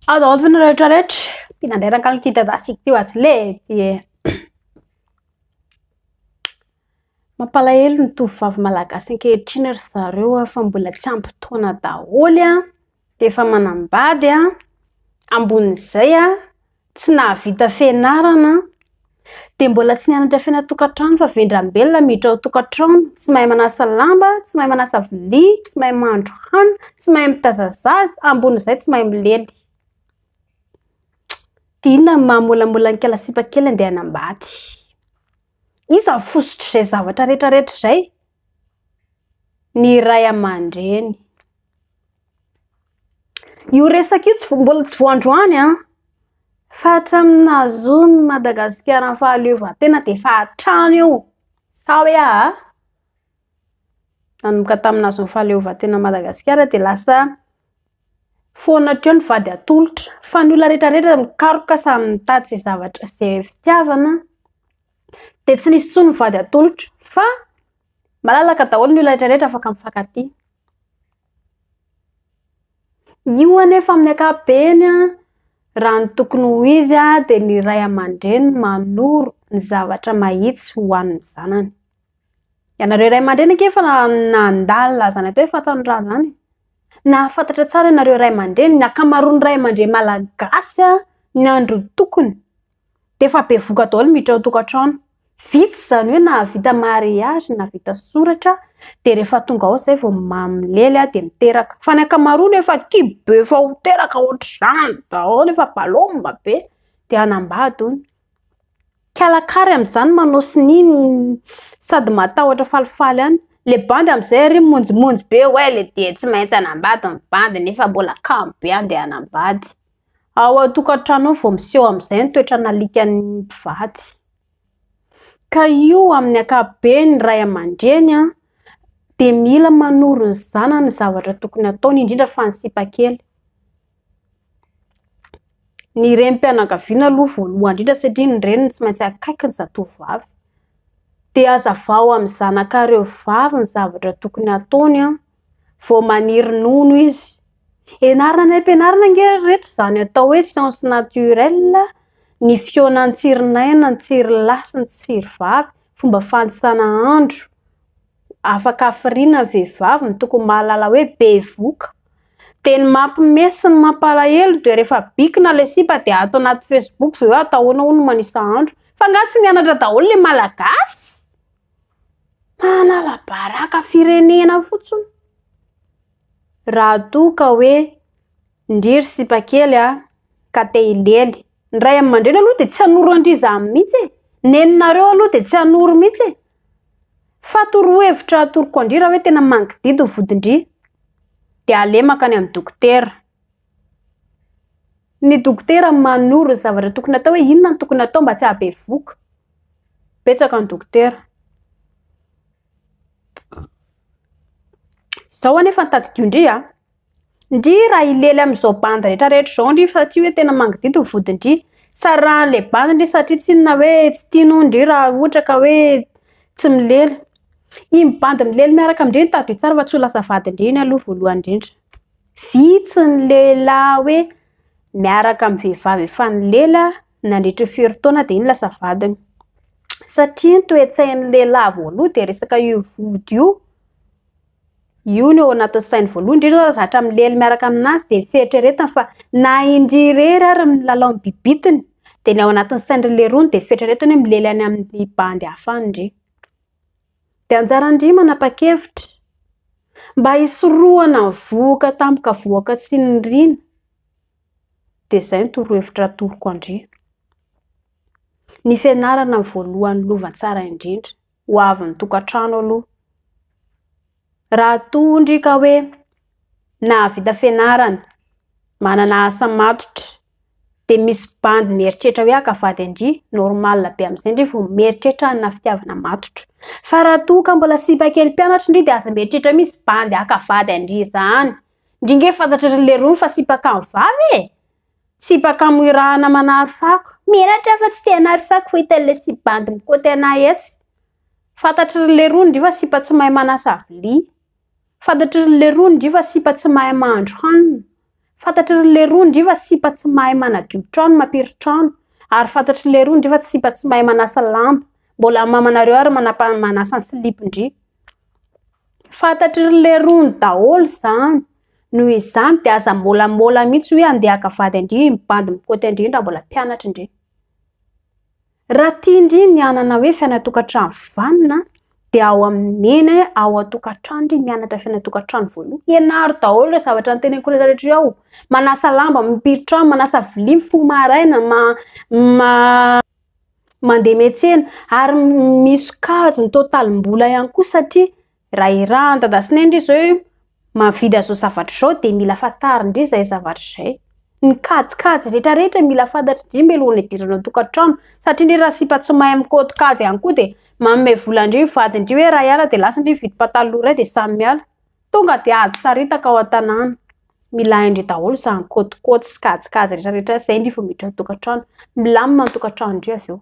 Ao daholo ve ny rehetra rehetra? Tiana indray rangahy ity dadasika ity ho atsy lety e. Mampalahelo ny tovovavy malagasy ankehitriny ry zareo a, fa mbola tsy ampy taona daholo a, dia efa manambady a, ambonin'izay a, tsy nahavita fianarana, dia mbola tsy nianatra fiainan-tokantrano fa vendrambelona miditra ao an-tokantrano, tsy mahay manasa lamba, tsy mahay manasa vilia, tsy mahay mahandro hanina, tsy mahay mitaiza zaza, ambonin'izay tsy mahay milely. Dia inona no maha molamola an'ikala sipa kely andeha hanambady? Iza no fositr'izay zavatra rehetra rehetra izay? Ny ray aman-dreny. Io resaka io tsy mbola tsy vao androany an, fa hatramin'ny nahazoan'i Madagasikara ny fahaleovantena dia efa hatrany io. Sa hoe aho? Nanomboka tamin'ny nahazoan'ny fahaleovantena Madagasikara dia lasa foana hatreo ny vady atolotra. Fa ny olona rehetra rehetra mikaroka samy mitady izay zavatra izay fitiavana dia tsy nisy intsony ny vady atolotra fa malalaka daholo ny olona rehetra rehetra afaka mifankatia. Io anefa amin'ny ankapobeny an, raha ny tokony ho izy an, dia ny ray aman-dreny no manoro ny zavatra mahitsy ho an'ny zanany. Ianareo ray aman-dreny ange efa nandalina izany atao hoe fahatanorana izany e. Nahafantatra tsara ianareo ray aman-dreny, ny ankamaroan'ny ray aman-dreny malagasy an, ny andro tokony dia efa bevohoka daholo miditra ao an-tokantrano. Vitsy izany hoe nahavita mariazy, nahavita soratra, dia rehefa tonga ao izay vao mamilely dia miteraka. Fa ny ankamaroany efa kibo be efa ho teraka ohatr'izany daholo, efa balôma be, dia hanambady hono. Kialakary amin'izany manao sonia sady matahotra falifaly ihany. Ilay bandy amin'izay ary mimonjimonjy be hoe ilay dia tsy maintsy hanambady ny bandy nefa mbola kamo be handeha hanambady. Ao an-tokantrano ao vao miseho amin'izay ny toetran'alikan'ny mpivady. Ka io amin'ny ankapobeny ny ray aman-dreny an, dia mila manoro ny zanany ny zavatra tokony hataony indrindra fa ny sipa kely. Ny renim-pianakaviana aloha voalohany indrindra satria ny reniny tsy maintsy akaiky ny zatovovavy. Dia hazavao amin'ny zanakareo vavy ny zavatra tokony hataony an, vao maniry nono izy. Ianarana any am-pianarana ange ry reto izany atao hoe science naturelle, ny fihaonan'ny tsirin'aina, ny tsirilahy sy ny tsirivavy, fomba fanisana andro. Afaka hafiriana ny vehivavy no tokony mahalala hoe bevoka. Dia ny mampime sy ny mampalahelo dia rehefa bikina ilay sipa dia ato anaty facebook vao hoe atao ahoana hono manisa andro. Fa angaha tsy mianatra daholo ilay malagasy? Manala baraka firenena fotsiny. Raha toa ka hoe ndry ry sipa kely a, ka te hilely. Ny ray aman-dreny aloha dia tsy hanoro an-dry izany mihitsy e. Neninareo aloha dia tsy hanoro mihitsy e. Fa torohevitra atoroko an-dry raha hoe tena mangididy ny vodin-dry dia aleha mankany amin'ny dokotera. Ny dokotera manoro ny zavatra tokony atao hoe inona no tokony atao mba tsy hahabevoka. Betsaka ny dokotera. Izao anefa no tadidio-ndry a. Ndry raha hilely amin'izao bandy rehetra rehetra izao ndry satria hoe tena mangididy ny vodin-dry. Sarahan'ilay bandy ndry satria tsy inona hoe tsy tiany hono ndry raha ohatra ka hoe tsy milely. Iny bandy milely miaraka amin-dry iny tadidio tsara fa tsy ho lasa vadin-dry iny aloha voalohany indrindra. Vitsy ny lehilahy hoe miaraka amin'ny vehivavy efa nilela nandritra ny firy taona dia iny lasa vadiny. Satria ny toe-tsain'ny lehilahy voalohany dia resaka io vody io. Io no ao anatin'ny sainy voalohany, indrindra raha zatra milely miaraka aminazy dia ny fieritreretany fa na indry irery ary milalao ny bibitiny dia ny ao anatin'ny sain-dry lerony dia fieritreretany hoe milely any amin'ny bandy hafa any ndry. Dia anjaran-dry manapa-kevitra mba hisorohana ny vohoka tampoka vohoka tsy niriana dia izay no torohevitra atoroko an-dry. Ny fianarana no voalohany lova tsara indrindra. ho avin'ny tokantrano aloha. Raha toa ndry ka hoe nahavita fianarana, manana asa matotra, dia misy bandy mieritreritra hoe haka vady an-dry, normal be amin'izay ndry vao mieritreritra hanana fitiavana matotra. Fa raha toa ka mbola sipa kely mpianatra ndry dia aza mieritreritra mihitsy bandy haka vady an-dry izany. Ndry nge fantatry ry leroa fa sipa kamo vavy e! Sipa kamo irahana manary fako. Menatra aho fa tsy te hanary fako ho hitan'ilay sipa bandy mikoty anah etsy. Fantatry ry leroa ndry fa sipa tsy mahay manasa vilia. Fantatry ry leroa ndry fa sipa tsy mahay mahandro hanina. Fantatry ry leroa ndry fa sipa tsy mahay manadio trano, mampiry trano. Ary fantatry leroa ndry fa sipa tsy mahay manasa lamba. Mbola mamanareo ary manapa manasa ny slip-ndry. Fantatry ry lerony daholo izany. Noho izany dia aza môlamôla mihitsy hoe andeha haka vady an-dry, mibandy mikaoty an-dry raha mbola mpianatra ndry. Raha tian-dry ny hanana hoe fiainan-tokantrano vanona dia ao amin'ny neny ao an-tokantrano ndry mianatra fiainan-tokantrano voalohany. Ianaro daholo ireo zavatra noteneniko rehetra rehetra ireo. Manasa lamba, mipiry trano, manasa vilia, mifoha maraina, ma- ma- mandeha miantsena ary misokajy ny totalim-bola ihany koa satria raha irahan'i dada sy neny ndry izao hoe mahavidy an'izao zavatra izao dia mila fantarin-dry izay zavatra izay. Ny kajikajy rehetra rehetra mila fantatry ndry mialohan'ny hidirana ao an-tokantrano satria ndry raha sipa tsy mahay mikaoty kajy ihany koa dia manome vola an-dry ny vadin-dry hoe raha hiala dia lasa ndry mividy pataloha iray dia samy miala. Tonga dia ady saritaka ao an-tanàna. Mila hain-dry daholo izany kaotikaoty sy kajikajy rehetra rehetra izay ndry vao miditra ao an-tokantrano. Milamina ny tokantranon-dry avy eo.